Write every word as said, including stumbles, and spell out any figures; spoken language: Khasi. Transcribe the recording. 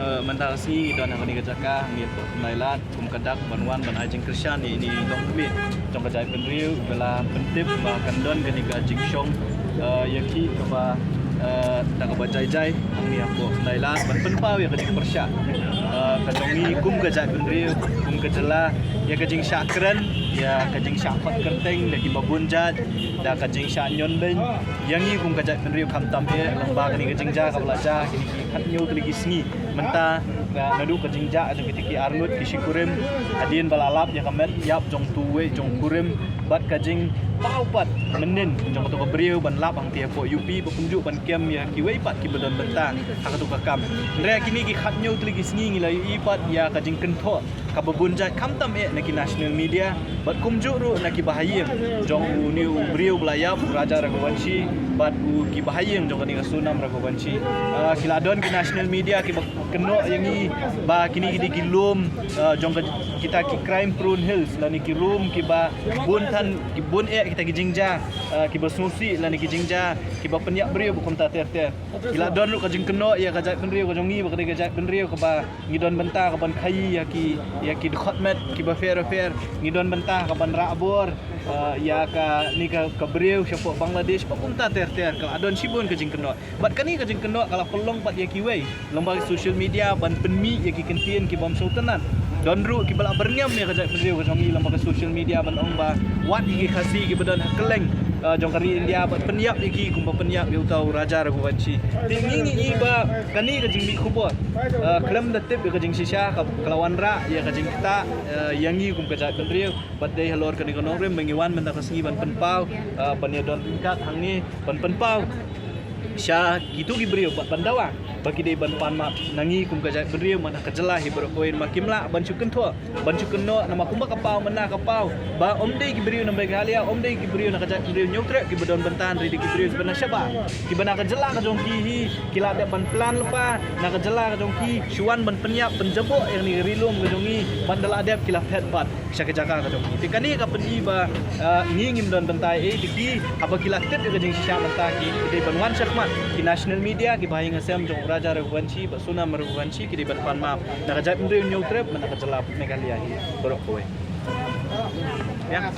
Eh, mynta ka sngi ngi don ha kane ka jaka, ngi ïa khyndai lad kum ka dak ban wan ban ai jingkyrshan ïa ine i dong khmih jong ka jaitbynriew, ba la pyntip ba kan don kane ka jingshong, eh, ïa ki kaba, eh, da kaba jai jai, hangne hapoh khyndai lad ban pynpaw ïa ka jingpyrshah, eh, ka jong ngi kum ka jaitbynriew, kum ka jylla, ïa ka jingshah kren, ïa ka jingshah khot kyrteng da kiba bun jait, da ka jingshah ñion beiñ ïa ngi kum ka jaitbynriew, khamtam eh lyngba kane ka jingjia kaba la jia kine ki khathynñiew tylli ki sngi. Mynta, eh, naduh ka jingjia jong kita ki arngut ki shikurim, hadien ba la lap ïa ka met ïap jong uwei jong u kurim, bad ka jingpaw pat mynnin jong kato ka briew ban lap hangtei hapoh U P, ba kumjuh ban kem ïa kiwei pat kiba don bynta ha kato ka kam. Hynrei kine ki khathynñiew tylli ki sngi ngi la ïohi pat ïa ka jingkynthoh kaba bun jait, khamtam eh na ki national media bad kumjuh ruh na kiba ha ïing jong une u briew ba la ïap, u Raja Raghuvanshi, bad u kiba ha ïing jong kane ka Sonam Raghuvanshi. Ah, ki la don ki national media kiba kynnoh ïa ngi ba kine ki dei ki lum, ah, jong ka, kita ki crime prone hills, lane ki lum kiba bun than, ki bun eh kita ki jingjia, ah, kiba sngewsih lane ki jingjia kiba pynïap briew ba kumta ter ter. Ki la don ruh ka jingkynnoh ïa ka jaitbynriew ka jong ngi ba ka dei ka jaitbynriew kaba ngi don bynta ka ban khaïi ïa ki, ïa ki dkhot met kiba pher pher. Ngi don bynta ka ban rah bor, eh, ïa kane ka, ka briew shapoh Bangladesh ba kumta ter ter. Ka la don shibun ka jingkynnoh. Bad kane ka jingkynnoh ka la pynlong pat ïa kiwei lyngba ki social media ban pynmih ïa ki kyntien ki bym sngewtynnat. Don ruh kiba la byrngem ïa ka jaitbynriew ka jong ngi lyngba ki social media ban ong ba wat ïa ki Khasi kiba don ha kylleng, eh, jong ka ri India bad pynïap ïa ki kumba pynïap ïa uta u Raja Raghuvanshi. Te ngi ngi i ba kane ka jingmih khubor, eh, khlem da tip ïa ka jingshisha ka, ka la wanrah ïa ka jingktah, eh, ïa ngi kum ka jaitbynriew. Bad dei halor kane ka nongrim ba ngi wan mynta ka sngi ban pynpaw, eh, ban ïa don ryngkat hangne ban pynpaw sha kito ki briew bad ban dawa ba ki dei ban pan map na ngi kum ka jaitbynriew, mano ka jylla hi baroh kawei, namar kim lah ban shu kynthoh, ban shu kynnoh, namar kumba ka paw mynta ka paw ba ym dei ki briew na Meghalaya, ym dei ki briew na ka jaitbynriew Hynñiewtrep kiba don bynta, hynrei dei ki briew kiba na shabar, kiba na ka jylla ka jong ki hi, ki la dep ban plan lypa na ka jylla ka jong ki shu wan ban pynïap pynjaboh ïa kane ka ri lum ka jong ngi, bad da la dep ki la phet pat sha ka jaka ka jong ki. Te kane ka pyni ba, ah, ngi ngim don bynta ei, te ki haba ki la tip ïa ka jingshisha mynta ki dei ban wan shakhmat, ki national media kiba ha ïing ha sem jong u Raja Raghuvanshi bad Sonam Raghuvanshi ki dei ban pan map na ka jaitbynriew Hynñiewtrep, na ka jylla Meghalaya hi baroh kawei. Ïa.